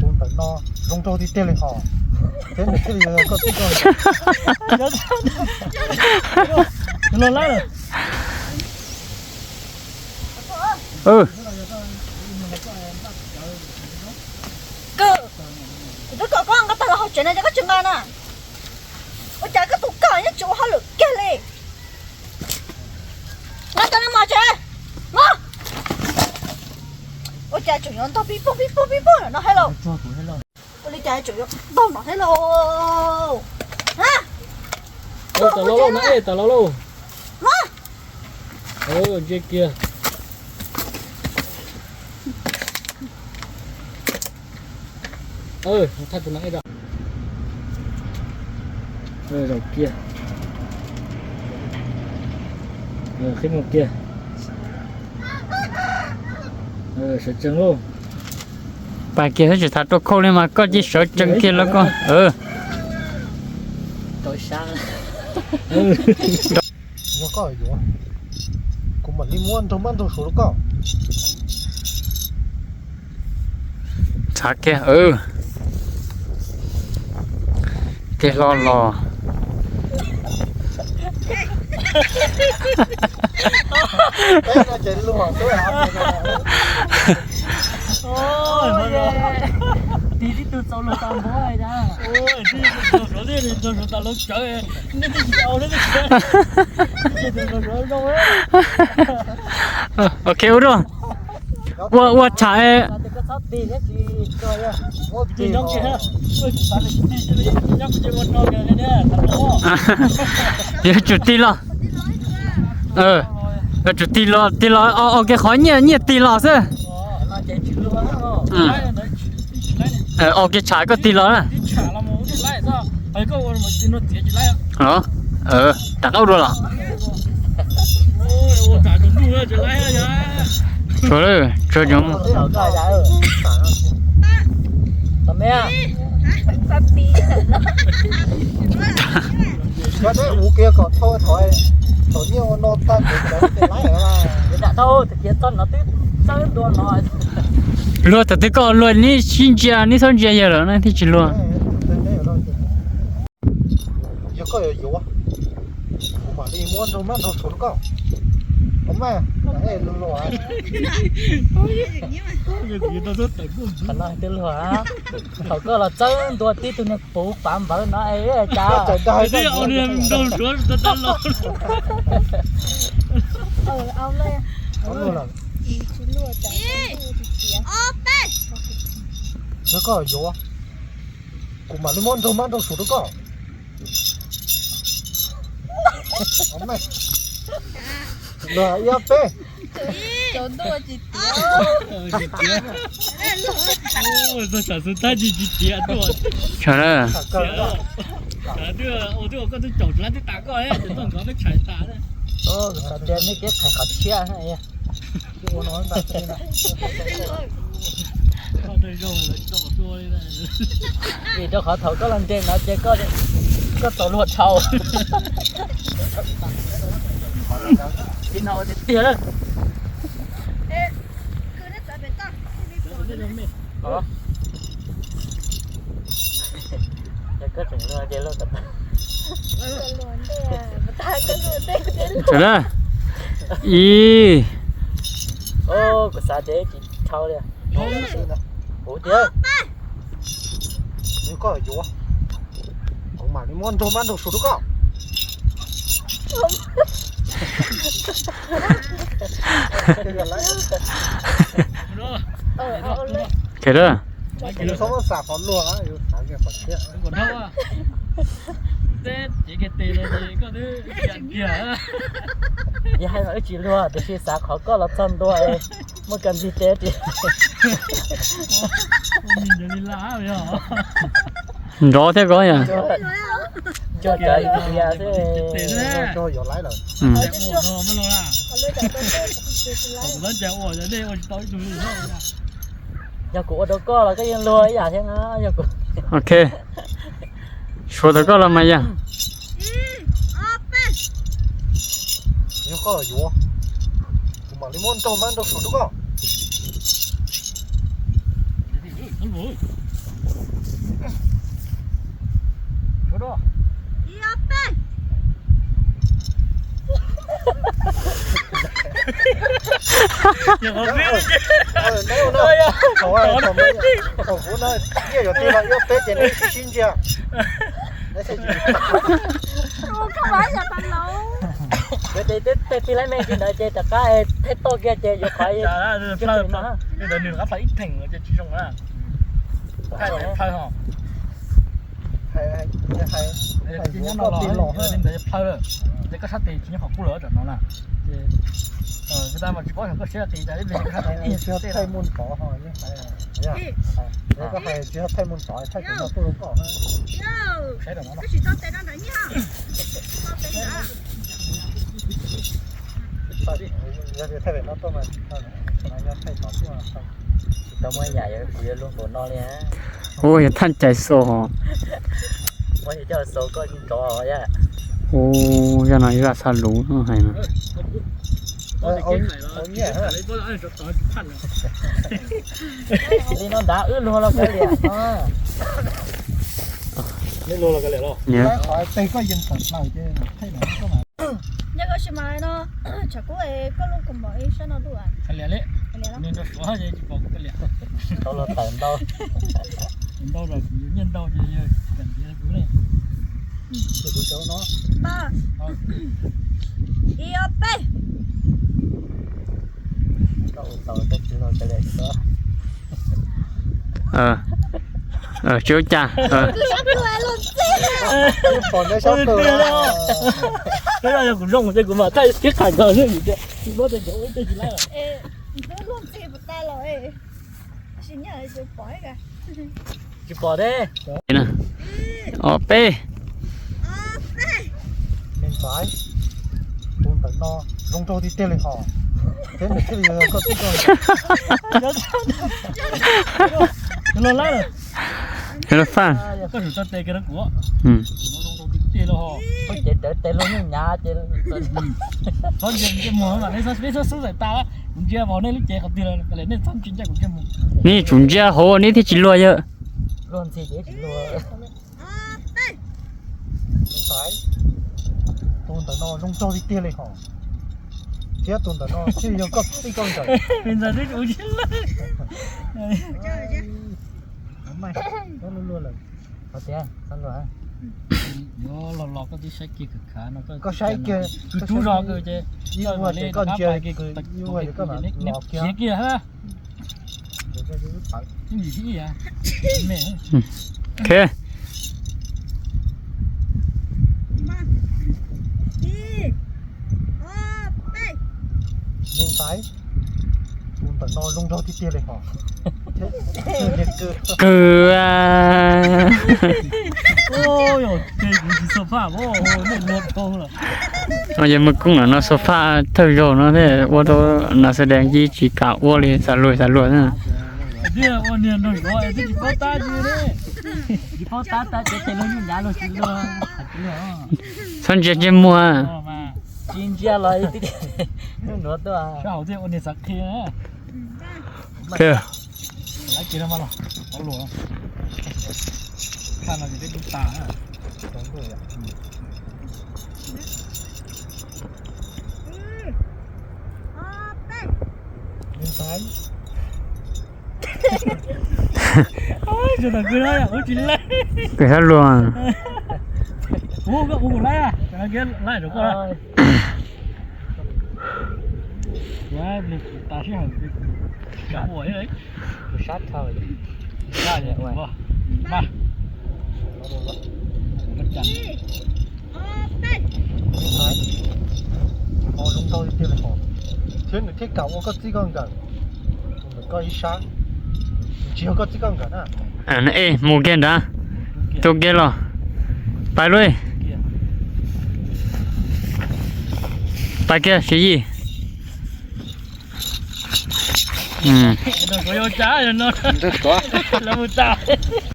Tus ntawm no zoo nraug tiag tiag li hos. Peb ntawm thiaj li yog koj tij koj. Los lawm. Koj, kuv twb kom koj nqa tag los hauv tsev no ces koj tsis nqa na. Ua cas koj tus koj yeej tsis ua hauj lwm kiag li. Nqa cov no mus tsev. Ua cas tseem yuav ntog pib poog pib poog pib poog no thiab lauj? Ua li cas tseem yuav ntog no thiab lauj? Tawm los lauj, no es tawm los lauj. Ntsia kiag. Thaij tus no es. Zaum kiag. Qhib muag kiag. Sawv tsees lauj. Pais kiag xwb tsis tas rau khau li mas koj cia sawv tsees kiag los koj. Yog koj yuav, kuv mam li muab nraug mab nraug suav rau koj. Txhav kiag, tig hlo los. Tig tib tug txaus luag tas npua. Ok, ua rau. Ua, ua tsham. Yuav tsum tig los. Yuav tsum tig los, tig los, ok, qhov nyiaj, nyiaj tig los xwb. Ok, tsham koj tig los na. Rov qab ua dua los. Tsuav, tsuav cov. Luag thaum twg koj luag neb sib ntsia, neb txhob ntsia yawg lawm na thiaj tsis luag. Yog koj yuav yuav, kuv mam li muab nraug mab nraug suav rau koj. Qhov no twb luag, thaum koj los txawb ntua tib tug niag puv pav npawv no es cas. Yog koj yuav, kuv mam li muab nraug mab nraug suav rau koj. Luag ib ob peb. Tias nej kev khais qhov tshiab. Vim rau qhov thaum koj los nres no ces koj txaus luag dhau. Tig no tiag tiag. Koj tseem luag ces luag. Ib. Kuv xav tias tsis dhau li. Kuv tiag. Yog koj yuav, kuv mam li muab nraug mab nraug suav rau koj. Khe da. Txhob muab xam qhov luag, xav qhov tshiab. Yog hais mas wb tsis luag tiam sis xav qhov koj los txog ntua es muaj kas ntxig tes tias. Nrov thiab koj yom. Nco cov tias xwb. Yog kuv ua rau koj los koj yeej luag ib yam thiab na, yog kuv. Ok. Suav tau koj los mas yog. Yog koj yuav, kuv mam li muab nraug mab nraug suav rau koj. Thaum kuv no, ib yam li no ib ob peb ces neb sib sib ntsia. Ua koj ua yog tas laus. Yog tias tej tij laug me ntsis ntawd ces rov qab thaij toj kiag ces yuav qhov ib theem tsis zoo na. Thaij los plhaw ho. Ces nyob no los li ntawd plhaw lawm. Ces koj sab tes tsis nyob qhov qub lawm tam no na. Ces tab mas tsis paub koj siab tes tas ib pliag koj sab tes tij thaij mus tod ho. Koj hais tsis thaij mus tod thaij kuv no tuaj rau koj. Saib rau no. Yog tias thaij pem no tuaj mas tsis tau, nyob thaij tod tuaj tsis tau muaj ib yam kuv yuav luag npaum no li. Ua yog thaj cais xo hos. Muab coj xo koj nrov yam. Ua yog no ib vaj xab luv hais no. Li no nrad wb luag los kav liam. Wb luag los kav liam los. Nyob koj sis mas no, tshav kub es koj lub kaus mom ib sab no dua. Kav liam li. Nws nrog suav ces tsis pom kuv kav liam. Tau los tawm ntau. Ntau los kuv nyiaj ntau ces yog tsis kam ntiav kuv li. Ces kuv cov no. Ib ob peb. Koj ua tau koj tsis los kav liam xwb. Tsis ua cas. Pom neb sab tus. Yog kuv zoo ces kuv mam thaij thiab qhais nkaus xwb. Tsis pom thiab. Ob peb. Me ntxhais, tus ntawm no zoo nraug tiag tiag li hos. Thiab nws thiaj li yog koj txij koj nkawm. Los faj. Koj tsum txog tes kiag rau kuv. Zoo nraug tiag tiag li hos. Koj cev rawv tes luag nyuj nyav ces txhob ntsia kuv ntsej muag, nej txhob xub xwm tas. Kuv ntsia vauv nej lub cev qhov twg los nej txhob ntsia kuv ntsej muag. Nej tsum ntsia hauv nej thiaj tsis luag yawg. Luag ntxhi ces tsis luag. Tus ntawm no zoo nraug tiag tiag li hos. Thiab tus ntawm no thiaj yog koj txij koj nkawm. Yuav los los koj twb saib kiag khov khav no, koj saib kiag, tus rub zog kawg ces ib vuag ces koj ntsia, ib vuag ces koj mam los kiag. Me ntxhais, tus ntawm no zoo nraug tiag tiag li hos. Kawg. Yog muaj koob no sofa thawj zaug no thiaj ua rau nas xas dees tsis kam ua li xav luag xav luag na. Txhob ntsia ntsej muag. Kws sab luag. Thiab nws thiaj kam ua koj txij koj nkawm, tus ntawm koj ib sab, tsis yog koj txij koj nkawm na. Mus kiag nrad, tuaj kiag los, pais lauj, pais kiag Siv Yis.